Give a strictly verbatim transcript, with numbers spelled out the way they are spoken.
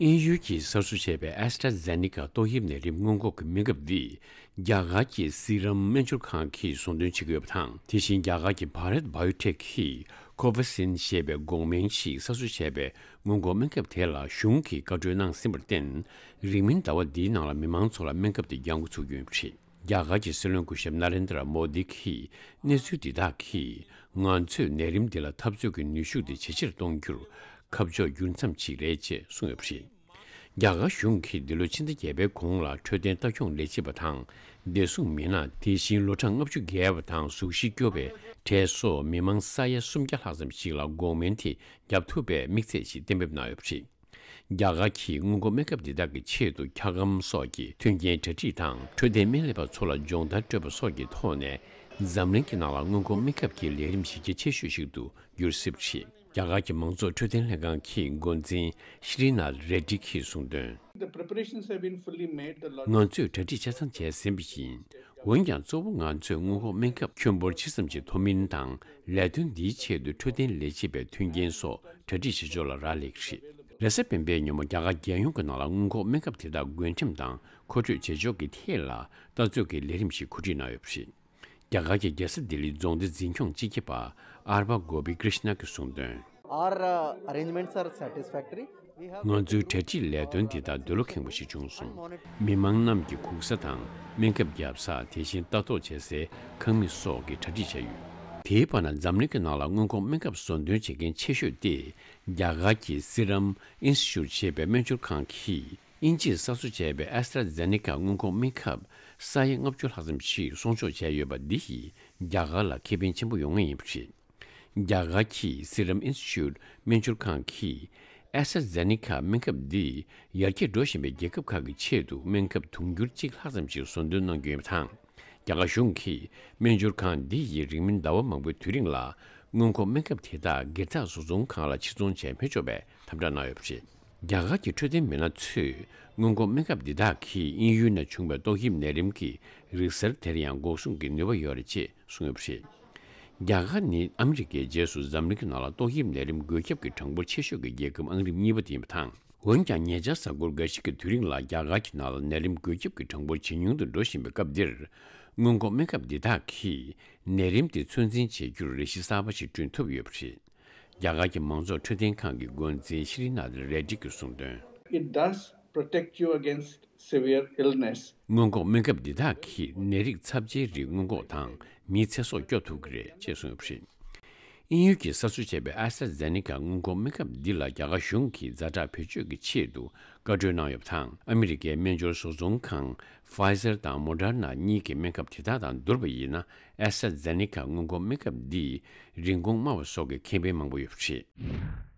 དབྱིན་ཡུལ་གྱིས་གསར་བཟོ་བྱས་པའི་ཨེ་སི་ཊ་ཛེ་ནི་ཀ་ཏོག་དབྱིབས་ནད་རིམས་སྔོན་འགོག་གི་སྨན་ཁབ་འདི་རྒྱ་གར་གྱི་སི་རམ་སྨན་སྦྱོར་ཁང་གིས་ཟུང་འདོན་བྱེད་ཀྱི་ཡོད་པ་དང་། དེ་བཞིན་རྒྱ་གར་གྱི་བྷ་རད་བྷ་ཡོ་ཊེག་གིས་ཁོ་ཝེ་སིན་ཞེས་པའི་འགོག་སྨན་ཞིག་གསར་བཟོ་བྱས་པའི་སྔོན་འགོག་སྨན་ཁབ་དེ་ལ་གཞུང་གིས་བཀའ་འཁྲོལ་གནང་ཟིན་པར་བརྟེན། རིང་མིན་ཟླ་བ་འདིའི་ནང་ལ་མི་མང་ཚོ་ལ་སྨན་ཁབ་དེ་བརྒྱབ་འགོ་ཚུགས་རྒྱུ་ཡིན་པ་རེད། རྒྱ་གར་གྱི་སྲིད་བློན་སྐུ་ཞབས་ན་རེན་དྲ་མོ་དི་གིས་གནས་ཚུལ་འདི་དག་གིས་ང་ཚོས་ནད་རིམས་འདི་ལ་འཐབ་རྩོད་ཀྱི་ནུས་ཤུགས་དེ་ཇེ་ཆེར་གཏོང་རྒྱུར་ཁ་ཕྱོགས་འགྱུར་མཚམས་ཤིག་རེད་ཅེས་གསུངས་ཡོད་པ་རེད། རྒྱ་གར་གཞུང་གིས་འདི་ལོའི་ཕྱི་ཟླ་བརྒྱད་པའི་གོང་ལ་འཕྲོད་བསྟེན་ལྟ་སྐྱོང་ལས་བྱེད་པ་དང་བདེ་སྲུང་མི་སྣ། དེ་བཞིན་ལོ་གྲངས་ལྔ་བཅུ་བརྒལ་བ་དང་གཟུགས་གཞི་སྐྱོ་བའི་གྲས་སོགས་མི་མང་ས་ཡ་སུམ་བརྒྱ་ལྷག་ཙམ་ཞིག་ལ་འགོག་སྨན་དེ་བརྒྱབ་ཐུབ་པའི་དམིགས་ཚད་ཞིག་གཏན་འབེབས་གནང་ཡོད་པ་རེད། རྒྱ་གར་གྱིས་སྔོན་འགོག་སྨན་ཁབ་འདི་དག་གི་ཆེད་དུ་འཁྱག་སྒམ་སོགས་ཀྱི་མཐུན་རྐྱེན་གྲ་སྒྲིག་དང་། འཕྲོད་བསྟེན་སྨན་ལས་པ་ཚོ་ལ་སྦྱོང་བརྡར་སྤྲོད་པ་སོགས་ཀྱི་ཐོག་ནས། འཛམ་གླིང་གི་ནང་ལ་སྔོན་འགོག་སྨན་ཁབ་ཀྱི་ལས་རིམ་གཞི་རྒྱ་ཆེ་ཤོས་ཤིག་ཏུ་འགྱུར་སྲིད་པ་རེད། རྒྱ་གར་གྱི་མང་ཚོགས་འཕྲོད་བསྟེན་ལྷན་ཁང་གི་འགོ་འཛིན་ཤྲི་ནཱཐ་རེ་ཌི་གིས་གསུངས་དོན། The preparations have been fully made. The log- ང་ཚོས་གྲ་སྒྲིག་ཆ་ཚང་བྱས་ཟིན་པ་ཡིན། འོན་ཀྱང་། གཙོ་བོ་ང་ཚོས་སྔོན་འགོག་སྨན་ཁབ་ཁྱོན་འབོར་ཇི་ཙམ་གྱིས་ཐོབ་མིན་དང་། ལས་དོན་འདིའི་ཆེད་དུ་འཕྲོད་བསྟེན་ལས་བྱེད་པའི་མཐུན་རྐྱེན་སོགས་གྲ་སྒྲིག་བྱེད་ཕྱོགས་ལ་རག་ལས་ཀྱི་རེད། རེས་གཟའ་སྤེན་པའི་ཉིན་མོ་རྒྱ་གར་རྒྱལ་ཡོངས་ཀྱི་ནང་ལ་སྔོན་འགོག་སྨན་ཁབ་དེ་དག་བགོ་འགྲེམས་དང་མཁོ་སྤྲོད་བྱེད་ཕྱོགས་ཀྱི་ཐད་ལ་ལྟ་རྩོད་ཀྱི་ལས་རིམ་ཞིག་གོ་སྒྲིག་གནང་ཡོད་པ་རེད། རྒྱ་གར་གྱི་རྒྱལ་ས་ལྡི་ལི་རྫོང་སྡེ་འཛིན་སྐྱོང་སྤྱི་ཁྱབ་པ་ཨར་བ་གོ་པི་ཀྲིཤ་ན་གིས་གསུངས་དོན། Our uh, arrangements are satisfactory. We have ང་ཚོའི་གྲ་སྒྲིག་ལས་དོན་འདི་དག་འདོད་བློ་ཁེངས་པོ་ཞིག་བྱུང་སོང་། མི་མང་རྣམས་ཀྱི་སྒུག་ས་དང་སྨན་ཁབ་བརྒྱབ་ས། དེ་བཞིན་ལྟ་རྟོག་བྱེད་སའི་ཁང་མིག་སོགས་ཀྱི་གྲ་སྒྲིག་བྱས་ཡོད། དེའི་བར་ན་འཛམ་གླིང་གི་ནང་ལ་སྔོན་འགོག་སྨན་ཁབ་ཟོ་འདོན་བྱེད་མཁན་ཆེ་ཤོས་དེ་རྒྱ་གར་གྱི་སི་རམ་ཨིན་སི་ཊི་ཅུཊ་ཞེས་པའི་སྨན་སྦྱོར་ཁང་གིས། དབྱིན་ཇིས་གསར་བཟོ་བྱས་པའི་ཨེ་སི་ཊ་ཛེ་ནི་ཀ་སྔོན་འགོག་སྨན་ཁབ་ས་ཡ་ལྔ་བཅུ་ལྷག་ཙམ་ཞིག་སྲུང་སྐྱོབ་བྱས་ཡོད་པ་འདི་ཡིས་རྒྱ་གར་ལ་ཁེ་ཕན་ཆེན་པོ་ཡོང་ངེས་ཡིན་པ་རེད། རྒྱ་གར་གྱི་སི་རམ་ཨིན་སི་ཊི་ཅུཊ་སྨན་སྦྱོར་ཁང་གིས་ཨེ་སི་ཊ་ཛེ་ནི་ཀ་སྨན་ཁབ་འདི་ཡར་རྒྱས་འགྲོ་བཞིན་པའི་རྒྱལ་ཁབ་ཁག་གི་ཆེད་དུ་སྨན་ཁབ་དུང་ཕྱུར་གཅིག་ལྷག་ཙམ་ཞིག་ཟོ་འདོན་གནང་རྒྱུ་ཡིན་པ་དང་། རྒྱ་གར་གཞུང་གིས་སྨན་སྦྱོར་ཁང་འདི་ཡིས་རིང་མིན་ཟླ་བ་མང་པོའི་དུས་རིང་ལ་སྔོན་འགོག་སྨན་ཁབ་དེ་དག་སྒེར་བདག་བཟོ་ཚོང་ཁང་ལ་ཕྱིར་ཚོང་བྱས་མི་ཆོག་པའི་དམ་བསྒྲགས་གནང་ཡོད་པ་རེད། རྒྱ་གར་གྱི་འཕྲོད་བསྟེན་མི་སྣ་ཚོས་སྔོན་འགོག་སྨན་ཁབ་འདི་དག་གིས་དབྱིན་ཡུལ་ནས་བྱུང་བའི་ཏོག་དབྱིབས་ནད་རིམས་ཀྱི་རིགས་གསར་དེར་ཡང་འགོག་སྲུང་གི་ནུས་པ་ཡོད་རེད་ཅེས་གསུངས་ཡོད་པ་རེད། རྒྱ་གར་ནི་ཨ་མི་རི་ཀའི་རྗེས་སུ་འཛམ་གླིང་གི་ནང་ལ་ཏོག་དབྱིབས་ནད་རིམས་འགོས་ཁྱབ་ཀྱི་གྲངས་འབོར་ཆེ་ཤོས་ཀྱི་རྒྱལ་ཁབ་ཨང་རིམ་གཉིས་པ་དེ་ཡིན་པ་དང་། འོན་ཀྱང་། ཉེ་ཆར་གཟའ་འཁོར་འགའ་ཞིག་གི་དུས་རིང་ལ་རྒྱ་གར་གྱི་ནང་ལ་ནད་རིམས་འགོས་ཁྱབ་ཀྱི་གྲངས་འབོར་ཇེ་ཉུང་དུ་འགྲོ་བཞིན་པའི་སྐབས་འདིར། སྔོན་འགོག་སྨན་ཁབ་འདི་དག་གིས་ནད་རིམས་དེ་ཚོད་འཛིན་བྱེད་རྒྱུར་རེ་ཞིག་གསར་པ་ཞིག་བསྐྲུན་ཐུབ་ཡོད་པ་རེད། རྒྱ་གར་གྱི་མང་ཚོགས་འཕྲོད་བསྟེན་ཁང་གི་འགོ་འཛིན་ཤྲི་ནཱཐ་རེ་ཌི་གིས་གསུངས་དོན། It does protect you against severe illness. སྔོན་འགོག་སྨན་ཁབ་འདི་དག་གིས་ནད་རིགས་ཚབས་ཆེའི་རིགས་སྔོན་འགོག་དང་མིའི་ཚེ་སྲོག་སྐྱོབ་ཐུབ་ཀྱི་རེད་ཅེས་གསུངས་ཡོད་པ་རེད། དབྱིན་ཡུལ་གྱིས་གསར་བཟོ་བྱས་པའི་ཨེ་སི་ཊ་ཛེ་ནི་ཀ་སྔོན་འགོག་སྨན་ཁབ་འདི་ལ་རྒྱ་གར་གཞུང་གིས་ཛ་དྲག་བེད་སྤྱོད་ཀྱི་ཆེད་དུ་བཀའ་འཁྲོལ་གནང་ཡོད་པ་དང་། ཨ་མི་རི་ཀའི་སྨན་སྦྱོར་བཟོ་ཚོང་ཁང་Pfizer དང་Moderna གཉིས་ཀྱི་སྨན་ཁབ་དེ་དག་དང་བསྡུར་བ་ཡིན་ན། ཨེ་སི་ཊ་ཛེ་ནི་ཀ་སྔོན་འགོག་སྨན་ཁབ་འདིས་རིན་གོང་དམའ་བ་སོགས་ཀྱི་ཁེ་ཕན་མང་པོ་ཡོད་པ་རེད།